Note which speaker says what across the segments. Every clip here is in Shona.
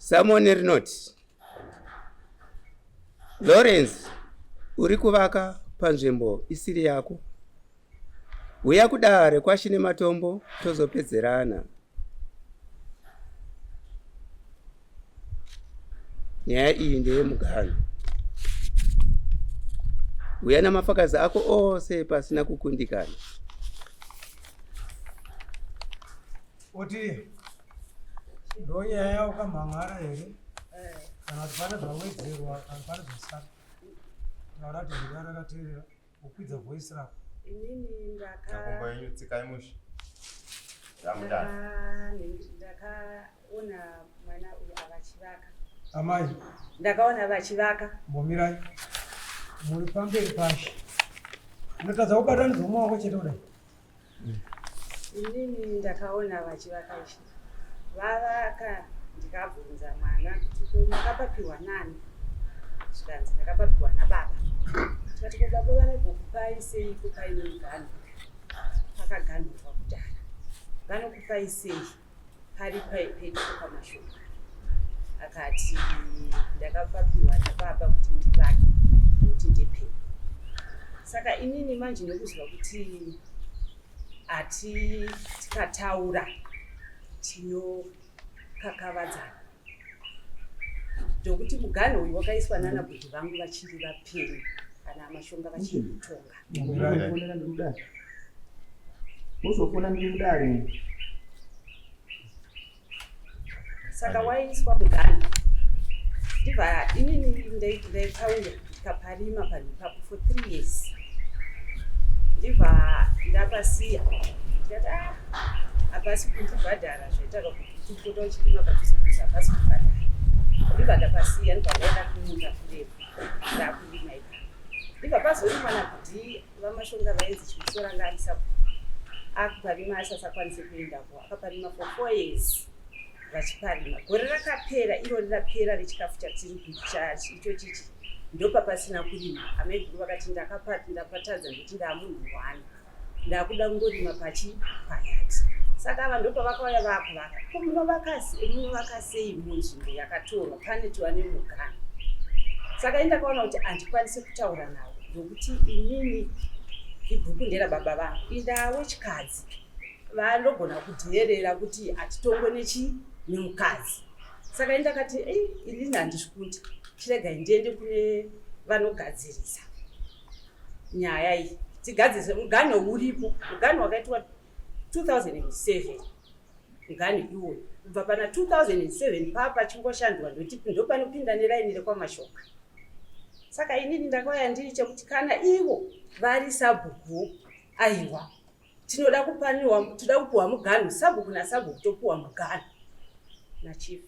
Speaker 1: Samoni rinoti, Lawrence, uri kuvaka panzvimbo isiri yako. Huya kudare kwaShine Matombo tozopedzerana. Nyaya iyi ndeyemuganhu. Huya namafakazi ako ose pasina kukundikana.
Speaker 2: Oti ndonyaya yaukamhan'ara here kana kuti pane zvawedzerwa kana pane zvasara taura kuti ndida rakateerera wokwidza voice rako.
Speaker 3: Inini ndaka
Speaker 4: Makumbo enyu tsikai mushe. Ramudana.
Speaker 3: Ndakaona mwana uyu avachivaka.
Speaker 2: Amai.
Speaker 3: Ndakaona vachivaka.
Speaker 2: Mbomirai. Muri pamberi pashe. Unotadza kubatanidza umwe wako chete kudai.
Speaker 3: Inini ndakaona vachivaka ishe. Vavaka ndikabvunza mwana kuti ko makapapiwa nani? Zvikanzi ndakapapiwa nababa. Tikati ko baba vanogokupai seiko paine muganhu? Pakaganhurwa kudhara. Vanokupai sei? Pari pedyo pamashoko. Akati ndakapapiwa nababa kuti ndivake nokuti ndepei. Saka inini manje nokuziva kuti ati tikataura tinokakavadzana ndokuti muganho uyu wakaiswa nana bhudhi vangu vachiri vapenyu kana amashonga vachiri kutonga.
Speaker 5: Muzofona ndiri mudare.
Speaker 3: Saka waiiswa muganho ndibva inini ndaikauya ndikaparima panhu ipapo for 3 years ndibva ndapasiya ndikati ah hapasi kundibhadhara zvaitaka kuti kupota uchirima padhuze dhuze hapasi kubhadhara ndibva ndapasiya ndibva ndaenda kumunda kurefu ndakurima ipapo ndibva pazorimwa nabhudhi vamashonga vainzi chimusoro anga ari sabhuku akuparima asasakwanise kuendako akaparima for 4 years vachiparima gore rakapera irori rapera rechikafu chatiri icho chichi ndopapasina kurima amaiguru vakati ndapatadza ndoti ndaamunhu one ndakuda kungorima pachi payati saka ava ndopavakauya vaakuvaka ko munovaka sei munzvimbo yakatorwa pane tova nemugano saka indakaona kuti handikwanise kutaura navo nokuti inini ibhuku nderababa vangu indaa wechikadzi vanogona kudheerera kuti hatitongwe nechi nemukadzi saka indakati ei inini handizvikundi chiregai ndiende kune vanogadzirisa nyaya iyi tigadzirise muganho uripo muganho wakaitwa 2007 muganho iwoyo kubva pana 2007 paa pachingoshandwa ndoti ndopanopinda neraini rekwamashoka saka inini ndakauya ndiri chekuti kana ivo vari sabhuku aiwa tinoda kupaniwa toda kupiwa muganhu sabhuku nasabhuku topiwa muganhu nachief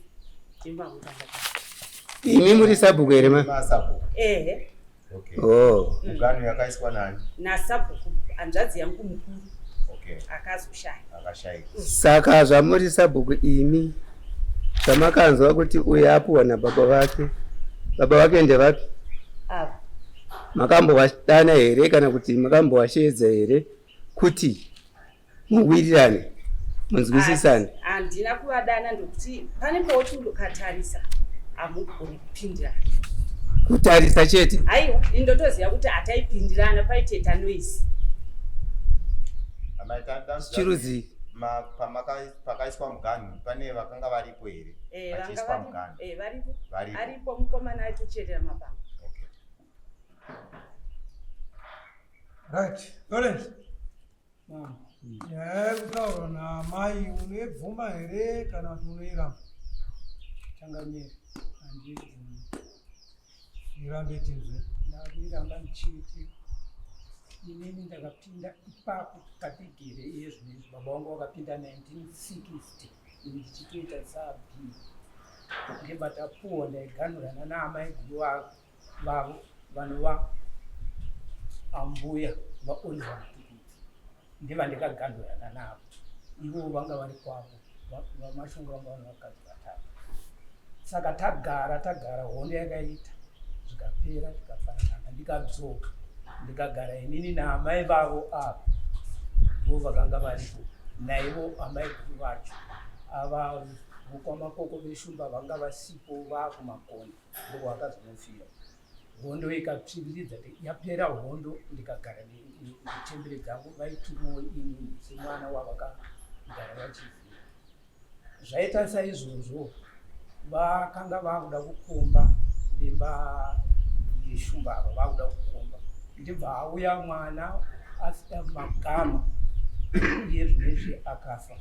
Speaker 1: imi muri sabhuku here ma
Speaker 3: ehe
Speaker 4: Okay.
Speaker 1: Oh.
Speaker 4: Muganhu yakaiswa nani?
Speaker 3: Nasabhuku hanzvadzi yangu mukuru.
Speaker 4: Okay.
Speaker 3: Akazoshaya.
Speaker 4: Akashayika.
Speaker 1: Saka zvamuri sabhuku imi zvamakanzwa kuti uyu apuwa nababa vake. Baba vake ndevapi?
Speaker 3: Ava.
Speaker 1: Makambovadana here kana kuti makambovasheedza here kuti muwirirane munzwisisane?
Speaker 3: Handina kuvadana ndokuti pane pawoti ukatarisa hamugoni kupindirana.
Speaker 1: Kutarisa chete?
Speaker 3: Aiwa, ini ndotoziva kuti hataipindirana paiteta noise.
Speaker 1: Chirudzi.
Speaker 4: Pakaiswa muganhu pane vakanga varipo here?
Speaker 3: Eh,
Speaker 4: Pachiiswa muganhu.
Speaker 3: Eh, varipo.
Speaker 4: Varipo.
Speaker 3: Aripo mukomana aitocherera mabanga.
Speaker 4: Okay.
Speaker 2: Right. Lawrence. Nyaya yekutaurwa naamai unoibvuma here kana kuti unoiramba?
Speaker 6: Changamire, handibvumi.
Speaker 2: Irambe tinzwe.
Speaker 6: Ndakuiramba ndichiti inini ndakapinda ipapo patigere iye zvino izvi baba vangu vakapinda 1960 ini ndichitoita saB ndibva tapuwa ndaiganhurana naamai guru vavo vanova ambuya vaOliver Mutukudzi ndevandakaganhurana navo ivo vanga vari kwavo vamashonga vanga vane vakadzi vatatu saka tagara tagara hondo yakaita zvikapera tikafanana ndikadzoka ndikagara inini naamai vavo ava ndo vakanga varipo naivo amai guru vacho ava. Vokwamakoko veshumba vanga vasipo vakumakonde ndokwavakazonofira. Hondo ikatsviriridza yapera hondo ndikagara nechembere dzangu vaitumawo inini semwana wavakagara vachiziva. Zvaita saizvozvo vakanga vakuda kukomba vemba yeshumba ava vakuda kukomba ndibva auya mwana asina magama iye zvinezvi akafa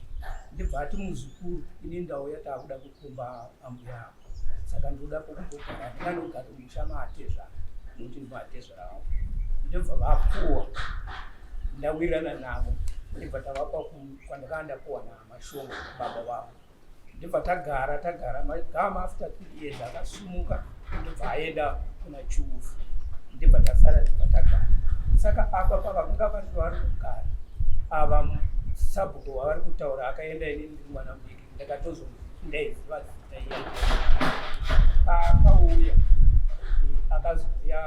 Speaker 6: ndibva ati muzukuru ini ndauya takuda kukomba ambuya avo saka ndinoda pokumbogara ndinganogara musha maatezvara nokuti ndimaatezvara vangu ndobva vapuwa ndawirirana navo ndibva tavapa kwandakanga ndapuwa namashongo baba vavo ndobva tagara tagara magama after 3 years akasumuka ndobva aenda kuna chufu ndibva tasara ndibva tagara saka apa pavakanga vari vari kugara ava sabhuku wavari kutaura akaenda ini ndiri mwana mudiki ndakatozo ndaiziva zita iya paakauya akazouya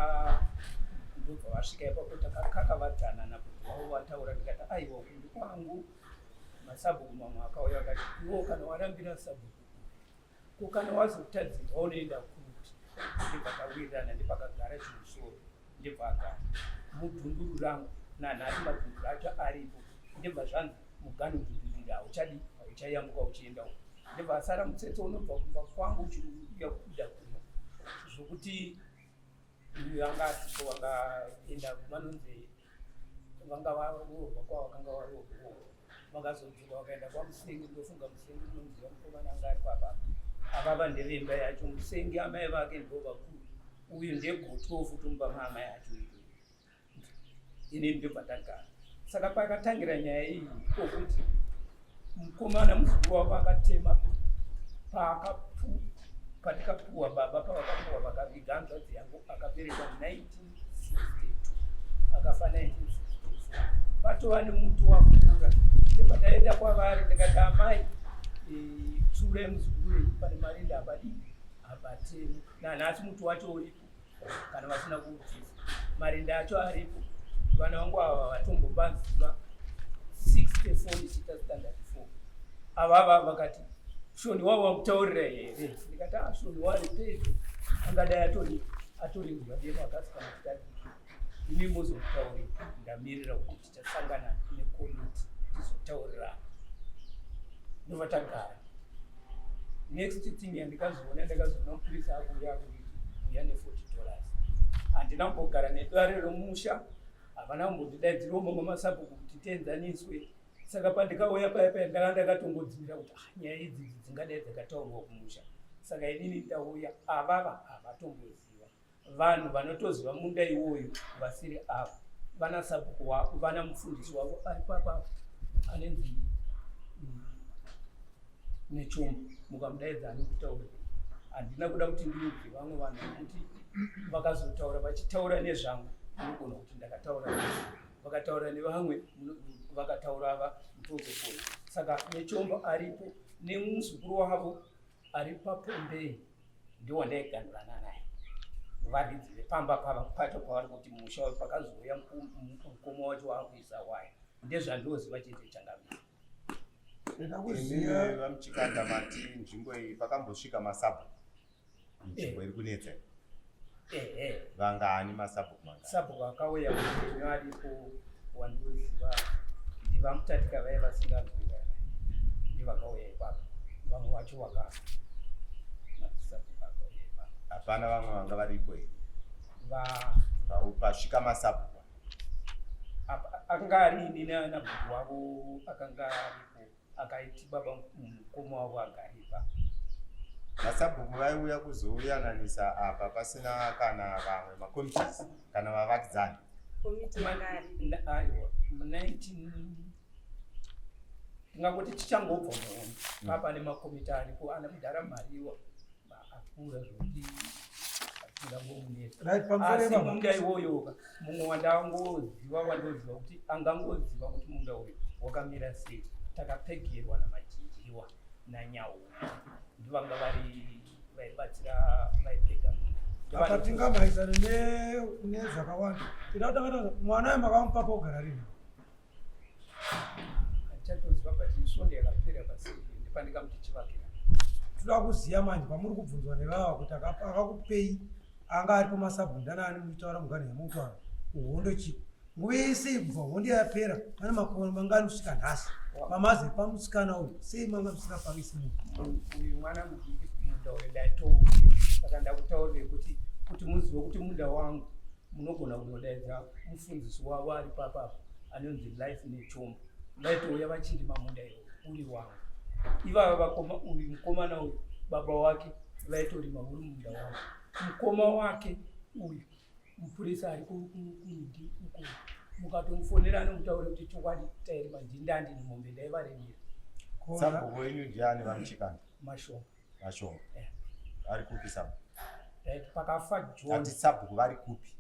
Speaker 6: ndobva vasvika ipapo takakakavadzana nabhuku wavo vataura ndikati aiwa kundu kwangu masabhuku mamwe akauya akati iwo kana warambira sabhuku ko kana wazotadzirwa unoenda kupi ndibva tawirirana ndipakagara chimusoro ndibva agara mudhunduru rangu nanhasi madhunduru acho aripo ndibva zvanzi muganhu dhunduru hauchadi hauchayambuka uchienda uko ndibva asara mutsetse unobva kumba kwangu uchiuya kubuda kuno zvokuti uyu anga asipo vakaenda vanonzi vanga varoorwa kwavakanga varoorwa vakazodzoka vakaenda kwamusengi ndofunga musengi unomuziva mukomana anga ari papa avava ndevemba yacho musengi amai vake ndo vakuru uyu ndegotwo futi mumba maamai acho iyo ini ndobva ndagara saka pakatangira nyaya iyi kokuti mukomana muzukuru wavo akatema patikapuwa baba pavakapuwa vakaviga hanzvadzi yangu akaberekwa 1962 akafa 1964 patova nemuti wakukura ndobva kwavari ndikati amai tsure muzukuru wenyu pane marinda apadii abatemi nanhasi muti wacho uripo kana vasina kuubvisa marinda acho aripo vana vangu ava vatombobaziva 64 ndichiita standard 4 avava vakati shoni wavo wakutaurira here ndikati a ah, shoni wari pedyo angadai atori atorinzwa demo akasi kana kuti imi mozokutaurira ndamirira kuti tichasangana nekomiti tizotaurirana ndobva tagara next thing yandikazoona ndakazoona mupurisa akuuya akuti uya ne40 dollars handina kumbogara nedare romusha havana kumbondidaidzirawo mamwe masabhuku kuti tienzaniswe saka pandikauya paya paya ndanga ndakatongodzimira kuti ah, nyaya idzi dzingadai dzakataurwa kumusha saka inini ndauya avava havatomboziva vanhu vanotoziva munda iwoyo vasiri ava vana sabhuku wavo vana mufundisi wavo ari papa anenzi nechombo mukamudaidza anokutaurira handina kuda kuti ndiudze vamwe vanhu nekuti vakazotaura vachitaura nezvangu unogona kuti ndakataura vakataura nevamwe vakataura ava mutozopona saka nechombo aripo nemuzukuru wavo ari papombei ndiwo ndaiganurana naye varidzi vepamba pava pacho pavari kuti musha uyu pakazouya mukoma wacho waakuisa waya ndezvandoziva chete changamira
Speaker 4: Imi vamuchikanda mati nzvimbo iyi pakambosvika masabhuku nzvimbo iri kunetsa iyi.
Speaker 6: Ehe
Speaker 4: vangani masabhuku mangani
Speaker 6: sabhuku akauya mupenyu aripo wandoziva ndivamutatika vaiva vasinganzwi vaya ndivakauya ipapo vamwe vacho vakafa masabhuku akauya ipapo
Speaker 4: hapana vamwe vanga varipo here
Speaker 6: va
Speaker 4: pasvika masabhuku
Speaker 6: akanga ari ini nabhuku wavo akanga aripo akaiti baba mukoma wavo agaripa
Speaker 4: masabhuku vaiuya kuzouyananisa apa pasina kana vamwe macommittees kana vavakidzani
Speaker 3: komiti yanga ari
Speaker 6: aiwa 19 tingangoti tichangobva muhondo papa nemakomiti aripo ana mudhara mariwa akura zvokuti atingangomunetsa
Speaker 2: Right, pamusoro
Speaker 6: asi
Speaker 2: ipapo.
Speaker 6: munda iwoyo mumwe wandangoziva wandoziva kuti angangoziva kuti munda uyu wakamira sei takapegerwa namajinjiwa nanyauna ndivanga vari vaibatsira vaipega munda
Speaker 2: apa tingamhaisane nezvakawanda tida kutanga mwana uyu makamupa pogara rini
Speaker 6: handichatoziva but isvondo yakapera pasi ndipandikamuti chivakira
Speaker 2: Toda kuziva manje pamuri kubvunzwa nevava kuti akakupei anga ari pamasabhu ndanani muchitaura muganhu yamukutaura kuhondo chiko nguva yese kubva hondo yapera pane makore mangani kusvika nhasi pamaze pamusikana uyu sei manga musina pavisi munhu
Speaker 6: uyu mwana mudiki munda uyu ndaitouziva saka ndakutaurire kuti kuti muzive kuti munda wangu munogona kunodaidza mufundisi wavo ari papapo anonzi Life Nechombo vaitouya vachirima munda iwo uri wangu ivava vakoma uyu mukomana uyu baba wake vaitorima uri munda wangu mukoma wake uyu mupurisa ari kunindi uko mukatomufonera anomutaura kuti chokwadi tairima ndindandi nemombe ndaivaremera.
Speaker 4: Sabhuku wenyu ndiani vamuchikanda?
Speaker 6: Mashonga.
Speaker 4: Mashonga.
Speaker 6: Eh.
Speaker 4: Ari kupi sabhuku?
Speaker 6: Right, pakafa John.
Speaker 4: Ati sabhuku vari kupi?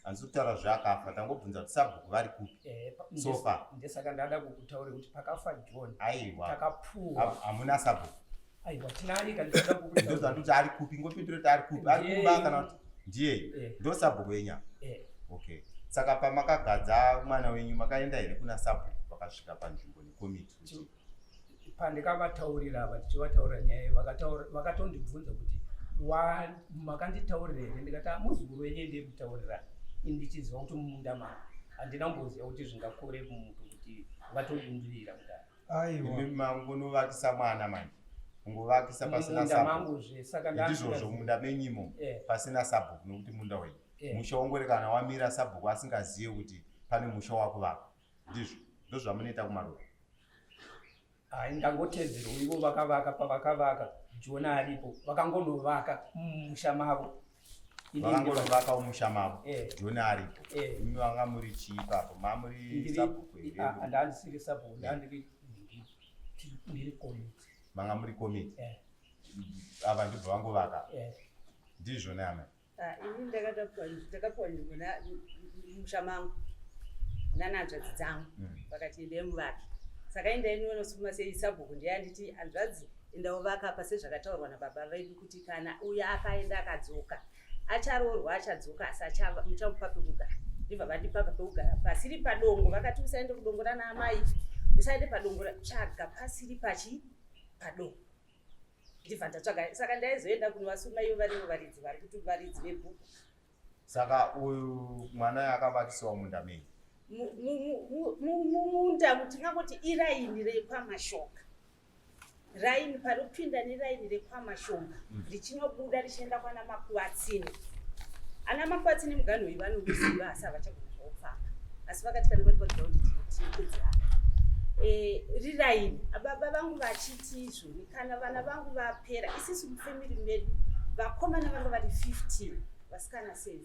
Speaker 4: Handisi kutaura zvaakafa, tangobvunza kuti sabhuku vari kupi?
Speaker 6: Eh,
Speaker 4: So far.
Speaker 6: Ndesaka ndada kukutaura kuti pakafa John.
Speaker 4: Aiwa.
Speaker 6: Takapuwa.
Speaker 4: Hamuna sabhuku.
Speaker 6: Aiwa, tinaye kana ndinoda kukutaura.
Speaker 4: Ndozvandoti ari kupi, ngopindura kuti ari kupi. Ari kumba kana kuti ndiye.
Speaker 6: Eh.
Speaker 4: Ndo sabhuku wenyu apa.
Speaker 6: Eh.
Speaker 4: Okay. Saka pamakagadza mwana wenyu makaenda here kuna sabhuku vakasvika panzvimbo nekomiti kuti
Speaker 6: Pandikavataurira ava tichivataurira nyaya vakatondibvunza kuti makanditaurira here ndikati ah, muzukuru wenyu ndiye kutaurira ini ndichiziva kuti mumunda mangu handina kumboziva kuti zvingakore muto kuti vatodundurira kudaro.
Speaker 2: Aiwa.
Speaker 4: Imi mangonovakisa mwana manje kungovakisa pasina
Speaker 6: Mumunda
Speaker 4: sabhuku.
Speaker 6: mangu zve saka
Speaker 4: Ndizvozvo munda menyimo pasina sabhuku nokuti munda wenyu musha wongorekana wamira sabhuku asingazive kuti pane musha wakuvakwa. Ndizvo ndozvamunoita kumaruwa.
Speaker 6: Hai, ndangotedzerwa ivo vakavaka pavakavaka Jona aripo vakangonovaka mumusha mavo.
Speaker 4: Vakangonovaka mumusha mavo Jona aripo. Imi vanga muri chii ipapo? Mamuri sabhuku here?
Speaker 6: Ndandisiri sabhuku, ndandiri ndiri komiti.
Speaker 4: Manga muri komiti? Ava ndibva vangovaka. Ndizvo naamai.
Speaker 3: Ah, ini ndakapiwa nzvimbo musha mangu nana hanzvadzi dzangu vakati endai muvake. Saka endai ninosuma sei sabhuku ndiye anditi hanzvadzi enda uvaka apa sezvakataurwa nababa vedu kuti kana uya akaenda akadzoka acharoorwa achadzoka asi muchamupa pekugara. Ndibva vandipa pekugara pasiri padongo vakati usaende kudongo rana amai usaende padongo tsvaga pasiri pachi padongo. Ndibva ndatsvaga saka ndaizoenda kunovasuma ivo varivo varidzi vari kuti varidzi vebhuku.
Speaker 4: Saka uyu mwana akavakisiwa munda menyu?
Speaker 3: Mumunda tingangoti iraini rekwaMashonga. Raini panopinda neraini rekwaMashonga richinobuda richienda kwana Makuvatsine. Ana Makuvatsine muganho uyu vanouziva asi havachagona zvokufamba. Asi vakati kana vari paground tinopedzerana. Riraini baba vangu vachiti izvoni kana vana vangu vapera isisu mufamily medu vakomana vanga vari 15 vasikana 7.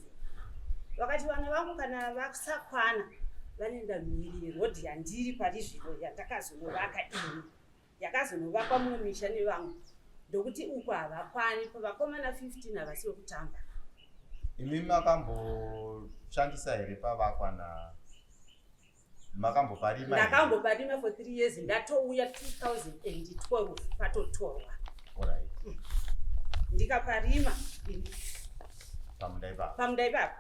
Speaker 3: Vakati vana vangu kana vasakwana vanoenda mhiri yerodhi yandiri pari zvino yandakazonovaka ini yakazonovakwa mumisha nevamwe ndokuti uku havakwani pavakomana 15 havasi vekutamba.
Speaker 4: Imi makamboshandisa here pavakwa na makamboparima?
Speaker 3: Ndakamboparima for 3 years ndatouya 2012 patotorwa.
Speaker 4: Alright.
Speaker 3: Ndikaparima
Speaker 4: pamunda ipapo.
Speaker 3: Pamunda ipapo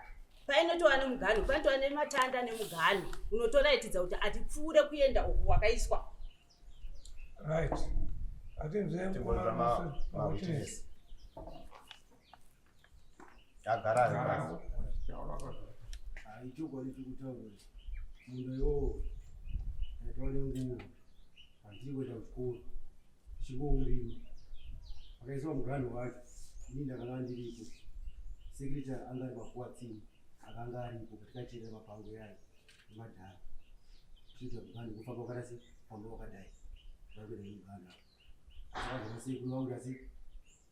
Speaker 3: painotova nemuganhu panotova nematanda nemuganhu unotoratidza kuti atipfuure kuenda uku wakaiswa.
Speaker 2: Right. Atinzwe
Speaker 4: Tingoita mawitness. Agara ari pasi.
Speaker 7: Hai, chokwadi chikutaura munda iwowo ndaitova nenguva handiri kuenda kuchikoro chingourima akaiswa muganhu wacho ini ndakanga ndiripo secretary anga ari Makuwatsini akanga aripo patikachera mapango yayo nemadhara tichiita muganhu kufamba wakada sei famba wakadai vakuenda nemuganhu apa asi vazova sekuru vakuita sei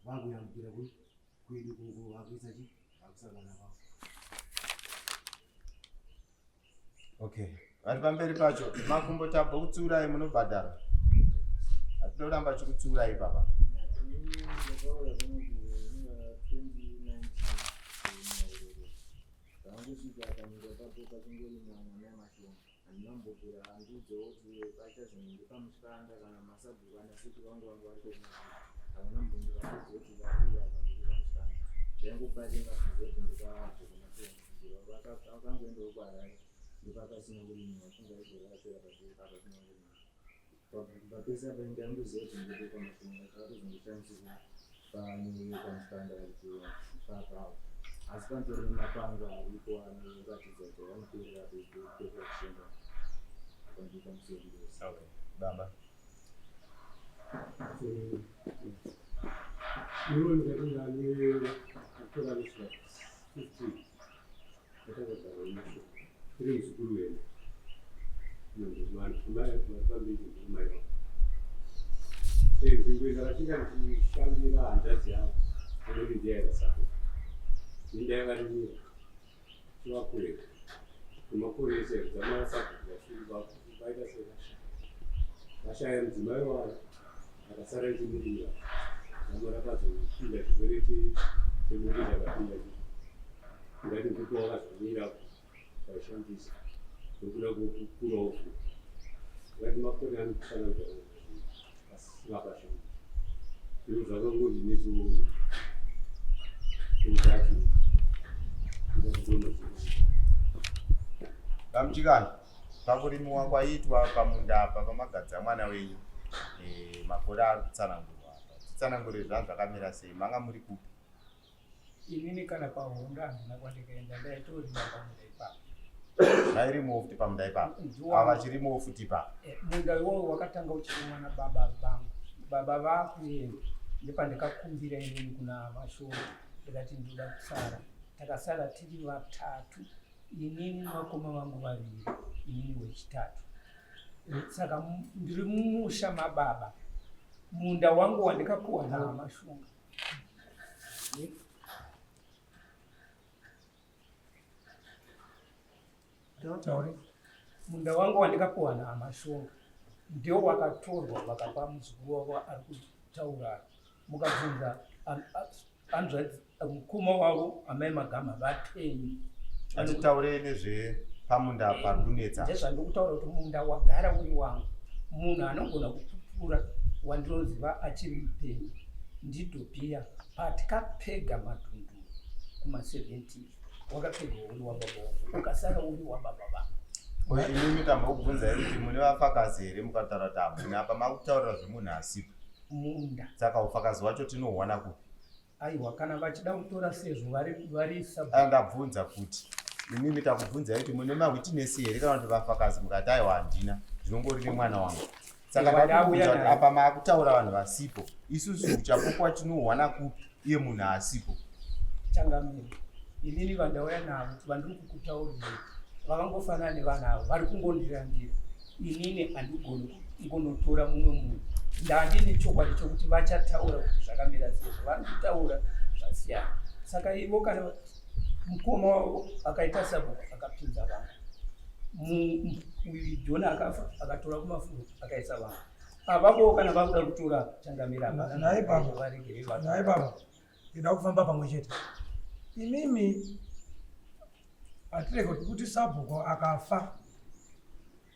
Speaker 7: vakuyambukira kwedu koko vakuisa chi vakusangana vavo.
Speaker 4: Okay. Vari pamberi pacho makumbo tabva kutsiurai munobhadhara. Hatinoramba chikutsiurai papa.
Speaker 5: Ndakauya kuno ku 2019 ndangosvika panyika papo pachingorimwa namai Mashonga handina kumbobvira andiudzawo kuti paita zvinhu ndepamushanda kana masabhuku ana seti vangu vanga vari kokumazviri havana mbundira andiudza kuti vakuya apa ndiri pamushanda ndaingoparima kunze kuti ndikabva kuMashonga vakangoendawo kuHarare ndopapasina kurimiwa funga igore rapera pasina kurimiwa. Pese apa ndaingoziva kuti ndiri pamushonga takatozongoshandisirwa pane pamushanda kuti papawo asi panotori nemapango aripo anoratidza kuti vanoperera pepa kushonga pamberi pamusoro
Speaker 4: Okay. Baba.
Speaker 7: Iwe ndakanga nemakore anosvika 15 ndakagara nemushonga tiri muzukuru wedu mai vangu nzvimbo ndakasvika ndichishandira hanzvadzi yavo anoti ndiye aida minda yakarimira chivakureka nemakore ese dzamara sabhuku vaita sevashaya vashaya mudzimai wavo akasara ichimurimira dzamara pazopinda chirwere chemombe chakapinda ndati mbuti wakazomira vaishandisa ndokuda kukurawo futi ngati makore anokwana asingapashandi zviro zvakangondinetso utatu
Speaker 4: Vamuchikana, pakurimiwa kwaiitwa pamunda apa pamagadza mwana wenyu eh, makore ari kutsanangurwa apa titsanangure zvanga zvakamira sei manga muri kupi
Speaker 6: Inini kana pahondo handina kwandikaenda ndaitorima pamunda ipapo.
Speaker 4: Vairimowo futi pamunda ipapo? Ava vachirimowo futi ipapo?
Speaker 6: Eh, munda iwowo wakatanga uchirimwa nababa vangu. Baba vakuenda ndepandikakumbira inini kuna vashoro ndikati ndoda kusara. Takasara tiri vatatu inini vakoma vangu vaviri inini wechitatu. Eh, saka ndiri mumusha mababa munda wangu wandikapuwa naVaMashunga Taure. Munda wangu wandikapuwa naMashonga ndio wakatorwa vakapa muzukuru wavo ari kutaura mukabvunza hanzvadzi mukoma wavo amai Magama vapenyu.
Speaker 4: Atitaurei nezve pamunda pari kunetsa.
Speaker 6: Ndezvandikutaura kuti munda wagara uri wangu. Munhu anogona kupupura wandinoziva achiri mupenyu ndiDhobhiya patikapega madhunduru kuma 70 wakapegwa uri wababa wangu ukasara uri wababa vangu.
Speaker 4: Imimi tambokubvunzai kuti mune vafakazi here mukataura kuti hamuna apa makutaurira zvemunhu asipo.
Speaker 6: Munda.
Speaker 4: Saka ufakazi hwacho tinohuwana kupi?
Speaker 6: Aiwa kana vachida kutora sezvo vari vari sub
Speaker 4: Ah, ndabvunza kuti imimi takubvunzai kuti mune mawitness here kana kuti vafakazi mukati aiwa handina ndinongori nemwana wangu saka
Speaker 6: Ewa,
Speaker 4: ndakubvunza
Speaker 6: ndauya
Speaker 4: kuti
Speaker 6: naye.
Speaker 4: apa maakutaura vanhu vasipo isusu uchapupu watinohuwana kupi iye munhu asipo
Speaker 6: Changamire, inini vandauya navo vandiri kukutaurirai vakangofanana nevana avo vari kungondirambira. Inini handigoni kungonotora mumwe munhu, ndandine chokwadi chokuti vachataura kuti zvakamira sei, zvavari kutaura zvasiyana. Saka ivo kana mukoma wavo akaita sabhuku akapinza vanhu, uyu John akafa akatora kumafuro akaisa vanhu avavowo, kana vakuda kutora changamire hapana
Speaker 2: Nhai baba.
Speaker 6: varegere vanhu.
Speaker 2: Nhai baba, ndida kufamba pamwe chete. Imimi hatirege kuti kuti sabhuku akafa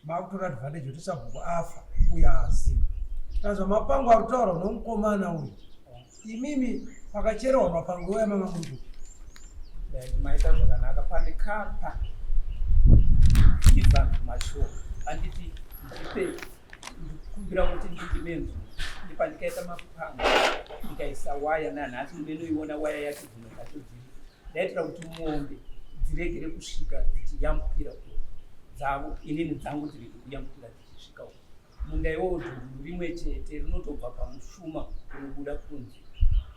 Speaker 2: makutora advantage kuti sabhuku afa uye haazivi. Tanzwa mapango ari kutaurwa nomukomana uyu. Imimi pakacherewa mapango iwaya manga muri kupi?
Speaker 6: Right, maita zvakanaka pandikapa Ivan mashoko anditi ndipe ndikumbira kuti ndilime nzungu ndipandikaita mapanga ndikaisa waya nanhasi munoiona waya yacho dzimwe dzacho dziri ndaitira kuti mombe dziregere kusvika dzichiyambukira uko dzavo inini dzangu dzirege kuyambukira dzichisvika uko munda iwowo dhunduru rimwe chete rinotobva pamushuma kunobuda kunze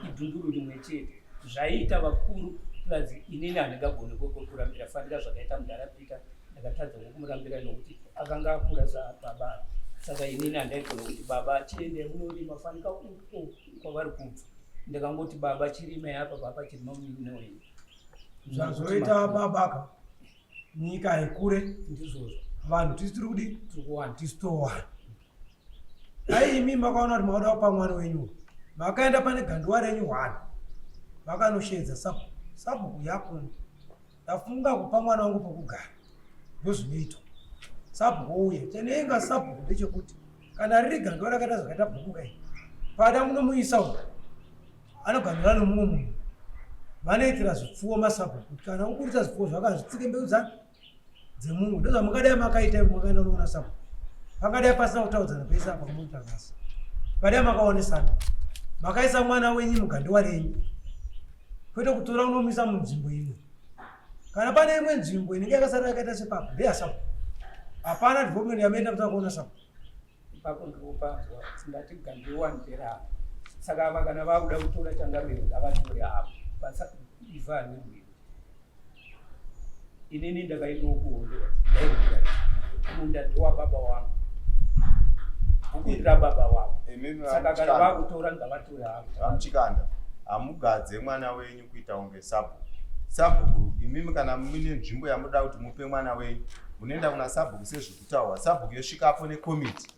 Speaker 6: idhunduru rimwe chete zvaiita vakuru plus inini handingagone kurambira fanika zvakaita mudhara Peter ndakatadza kumurambira nokuti akanga akura sababa saka inini handaigona kuti baba chiende munorima fanika uko kwavari kubva ndakangoti baba chirime apa baba chirima muine wenyu
Speaker 2: Zvazoita babaka nyika haikure
Speaker 6: ndizvozvo
Speaker 2: vanhu tisu tiri kudi
Speaker 6: tiri kuwana
Speaker 2: tisu towana. Dai imi makaona kuti makada kupa mwana wenyu makaenda pane gandiwa renyu hwani makanosheedza sabhuku sabhuku yakuno ndafunga kupa mwana wangu pokugara ndozvinoitwa sabhuku ouya chenenga sabhuku ndechekuti kana riri gandiwa rakaita zvakaita bhuku kai pada munomuisa uko anoganhura nomumwe munhu vanoitira zvipfuwo masabhuku kuti kana uburitsa zvipfuwo zvako hazvitsike mbeu dzani dzemumwe ndozvamungadai makaita makaenda unoona sabhuku Pangadai pasina kutaudzana pese apa kumuita nhasi. Padai makaonesana. Makaisa mwana wenyu mugandiwa renyu. Kwete kutora unomisa munzvimbo imwe. Kana pane imwe nzvimbo inenge yakasara yakaita sepapo ndeyasapo. Hapana development yamaita musina kuona sapo.
Speaker 6: Ipapo ndinopanzwa ndati gandiwa nderavo. Saka ava kana vakuda kutora changamire ngavatore avo. Basa ivhu harirwirwi. Inini ndakaendawo kuhondo ndairwira munda ndewababa wangu. Bhuku nderababa wavo. Saka kana vakutora ngavatore havo.
Speaker 4: VaMuchikanda, hamugadze mwana wenyu kuita kunge sabhuku. Sabhuku imimi kana muine nzvimbo yamunoda kuti mupe mwana wenyu munoenda kuna sabhuku sezvikutaurwa. Sabhuku yosvikapo nekomiti.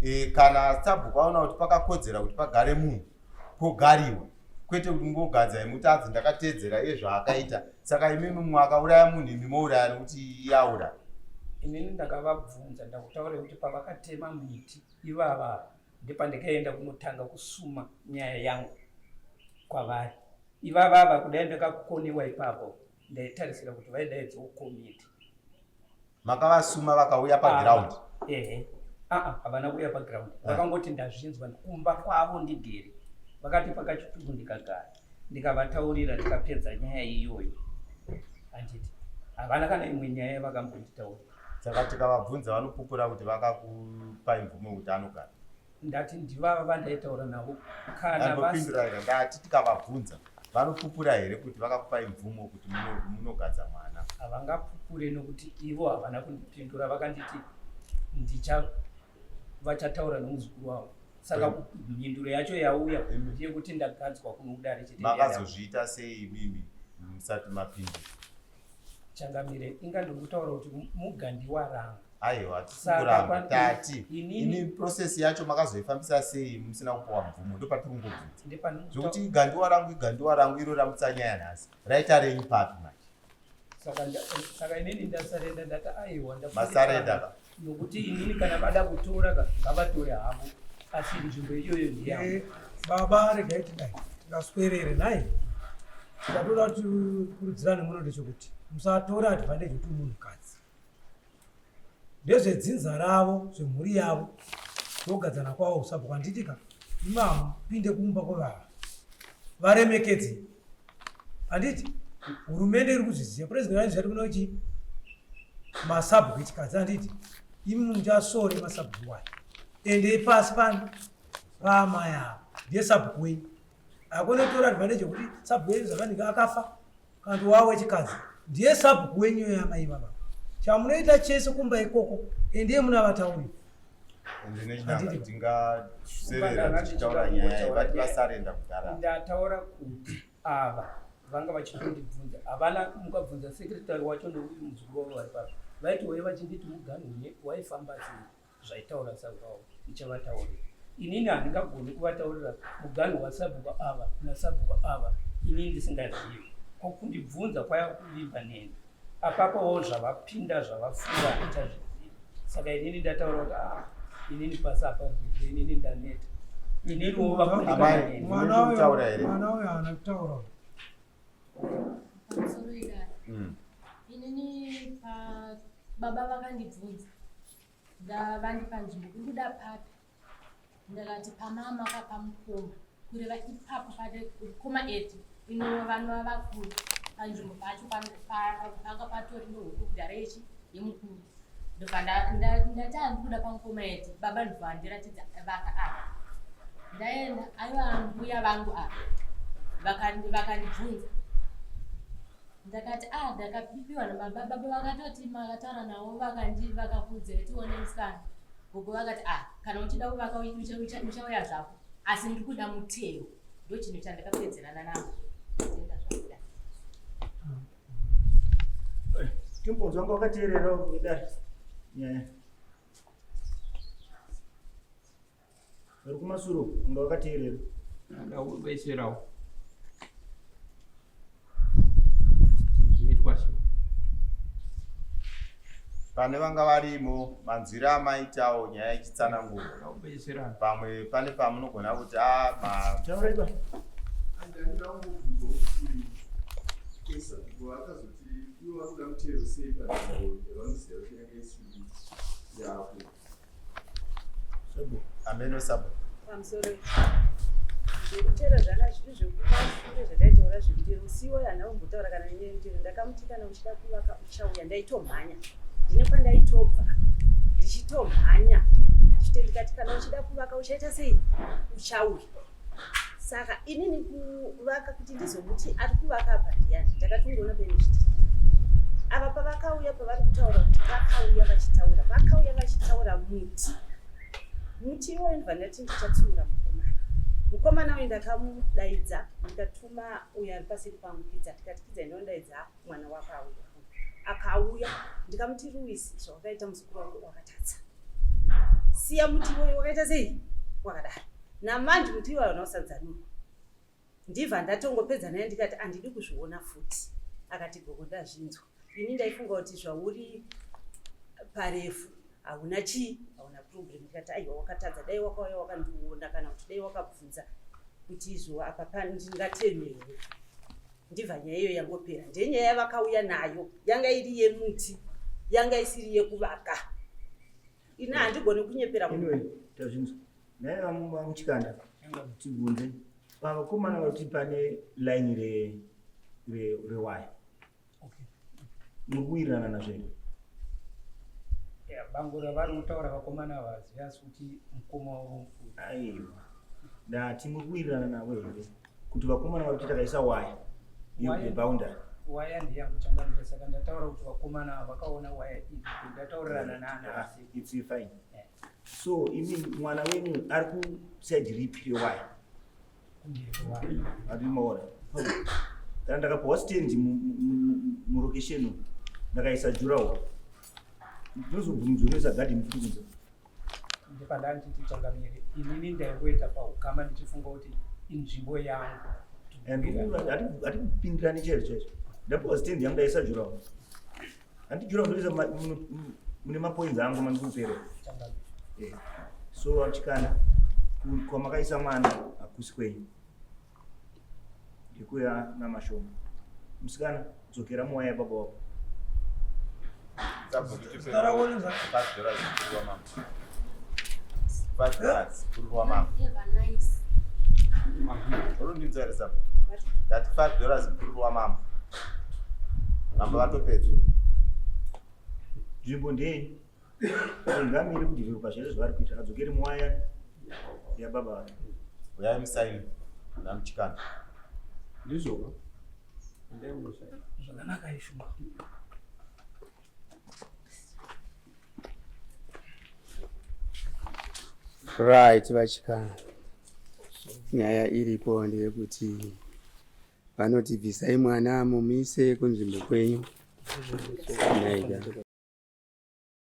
Speaker 4: E, kana sabhuku aona kuti pakakodzera kuti pagare munhu pogariwa kwete kuti ngogadza imutadzi ndakateedzera iye zvaakaita saka imimi mumwe akauraya munhu imi mouraya nekuti iye auraya.
Speaker 6: Inini ndakavabvunza ndakutaura kuti pavakatema miti ivava ndepandikaenda kunotanga kusuma nyaya yangu kwavari ivavava kudai ndakakoniwa ipapo ndaitarisira kuti vaidaidzawo komiti
Speaker 4: Makavasuma vakauya paground?
Speaker 6: Ehe. Aa, havana kuuya paground. Ah. Vakangoti ndazvinzwa kumba kwavo ndigere. Vakati pakachitubu ndikagara. Ndikavataurira tikapedza nyaya iyoyo. Handiti. Havana kana imwe nyaya yavakambonditaurira.
Speaker 4: Saka tikavabvunza vanopupura kuti vakakupai mvumo kuti anogara.
Speaker 6: Ndati ndivava vandaitaura navo kana
Speaker 4: Andopindura here ndati tikavabvunza vanopupura here kuti vakakupai mvumo kuti munogadza mwana?
Speaker 6: Havangapupure nokuti ivo havana kundipindura vakanditi ndicha vachataura nomuzukuru wavo saka mhinduro yacho yauya ndeyekuti ndagadzwa kuno kudare chete.
Speaker 4: Makazozviita sei imimi musati mapindura?
Speaker 6: Changamire, inga ndiri kutaura kuti mugandiwa ranga.
Speaker 4: Aiwa, hatisi kuramba tati ini process yacho makazoifambisa sei musina kupiwa mvumo ndopatiri kungobvunza. Zvekuti igandiwa rangu igandiwa rangu iro ramutsanyaya nhasi raita renyu papi manje?
Speaker 6: Saka saka inini ndasarenda ndati aiwa
Speaker 4: ndasarenda ka
Speaker 6: nokuti inini kana vada kutora ka ngavatore havo asi nzvimbo iyoyo ndiyangu.
Speaker 2: Eh, baba regai tidai tingaswerere nhai ndatoda kuti kurudzirane muno ndechekuti musatora advantage kuti munhukadzi ndezvedzinza ravo zvemhuri yavo zvogadzana kwavo usabhuku handiti ka imi hamupinde kumba kwevava varemekedze handiti hurumende iri kuzviziva president vaizvati kuna chi masabhuku echikadzi handiti imi muchasore masabhuku wayo endei pasi pano paamai avo ndiye sabhuku wenyu akone kutora advantage yekuti sabhuku wenyu zvakanike akafa kana kuti wavo wechikadzi ndiye sabhuku wenyu yamai baba chamunoita chese kumba ikoko endiye muna vatauri
Speaker 6: Ndataura kuti ava vanga vachitondibvunza havana mukabvunza secretary wacho neuyu muzukuru wavo vari papo vaiti waiva vachinditi muganhu waifamba sei zvaitaura sabhuku ndichavataurira inini handingagoni kuvataurira muganhu wasabhuku ava nasabhuku ava inini ndisingazivi ko kundibvunza kwaya kuvimba neni apapowo zvavapinda zvavafunga handichazvizivi saka inini ndataura kuti ah, inini pasi apa inini ndaneta ininiwo
Speaker 4: vakundikana neni
Speaker 2: mwana uyo haana kutaura
Speaker 8: Pamusoro idare. Inini pa baba vakandibvunza ndavandipa nzvimbo uri kuda papi ndakati pamama kapamukoma kureva ipapo pakoma eti inova vanova vakuru panzvimbo pacho panga patori nehuku kudhara yechi yemukuru ndobva ndati handikuda pamukoma eti baba ndobva vandiratidza vaka apa ndaenda aiva mbuya vangu apa vakandibvunza Ndakati ah ndakapiwa nababa baba vakatoti makataura navo vakandi vakakuudza tione musikana gogo vakati ah kana uchida kuvaka uchauya zvako asi ndiri kuda muteo ndochinhu chandakapedzerana navo tenda zvakuda
Speaker 9: timbonzwa nga wakateerera kudai nyaya Vari kumasure uko unga wakateerera.
Speaker 10: Ndakubetserawo. Zvinoitwa sei?
Speaker 4: Pane vanga varimo manzwiro amaitawo nyaya ichitsanangurwa.
Speaker 10: Ndakubetserana.
Speaker 4: Pamwe pane pamunogona kuti a ma
Speaker 9: Taura iba.
Speaker 11: Vakazoti ivo vakuda mutero sei panzvimbo yavanoziva kuti yanga isiri yavo.
Speaker 4: Ameno sabhuku.
Speaker 3: Pamusoro zvekutera zvanga zviri zvekumashure zvataitaura zvemutero musi iwoyo handina kumbotaura kana nenyaya yemutero ndakamuti kana uchida kuvaka uchauya ndaitomhanya ndine kwandaitobva ndichitomhanya ndichite ndikati kana uchida kuvaka uchaita sei uchauya saka inini kuvaka kuti ndizomuti ari kuvaka apa ndiyani ndakatongoona paine zviti ava pavakauya pavari kutaura kuti vakauya vachitaura vakauya vachitaura muti muti iwoyo ndibva ndati ndichatsiura mukomana mukomana uyu ndakamudaidza ndikatuma uyo ari paseri pangu kidza ndikati kidza ndinodaidza mwana wako auya akauya ndikamuti Luis zvawakaita muzukuru wangu wakatadza siya muti iwoyo wakaita sei wakadaro namanje muti iwayo unosadzanurwa ndibva ndatongopedza naye ndikati andidi kuzviona futi akati gogo ndazvinzwa ini ndaifunga kuti zvauri parefu hauna chii hauna problem ndikati aiwa wakatadza dai wakauya wakandiona kana kuti dai wakabvunza kuti izvo apa ndingateme here ndibva nyaya iyo yangopera ndenyaya yavakauya nayo yanga iri yemuti yanga isiri yekuvaka ini handigoni kunyepera
Speaker 9: munhu tazvinzwa naye vamuchikanda tibvunze pavakomana vakuti pane line rewaya muri kuwirirana nazvo here
Speaker 6: bango ravari kutaura vakomana havazivi asi kuti mukoma wavo mukuru
Speaker 9: aiwa ndati muri kuwirirana navo here kuti vakomana vari kuti takaisa waya yeboundary
Speaker 6: waya ndeyangu changamire saka ndataura kuti vakomana vakaona waya iri ndataurirana naanasi
Speaker 9: ah, it's fine so imi mwana wenyu ari kuside ripi rewaya Ati maona kana ndakapiwa stand murokesheni umu ndakaisa jurawo ndinozobvumidzwa unoisa garden futi kunze
Speaker 6: ndipandanditi changamire inini ndaingoita paukama ndichifunga kuti inzvimbo yangu
Speaker 9: hatikupindirani chaizvo chaizvo ndapiwa stand yangu ndaisa jurawo Handi jura ndoisa mune mapoints angu mandikupera. Eh. So achikana kwamakaisa mwana hakusi kwenyu. Ndikuya namashoma. Musikana dzokera muwaya baba wako.
Speaker 4: Ndati $5 mukuru wamambo. Mambo vatopedza.
Speaker 9: Nzvimbo ndeyenyu. Ngamire kudevelopa zvese zvavari kuita adzokere muwaya yababa vake.
Speaker 4: Uyai musaini namuchikana.
Speaker 10: Ndizvo. Endai munosaina.
Speaker 6: Zvakanaka izvo.
Speaker 1: Right vachikana. Nyaya iripo ndeyekuti vanoti bvisai mwana mumise kunzvimbo kwenyu. Naida.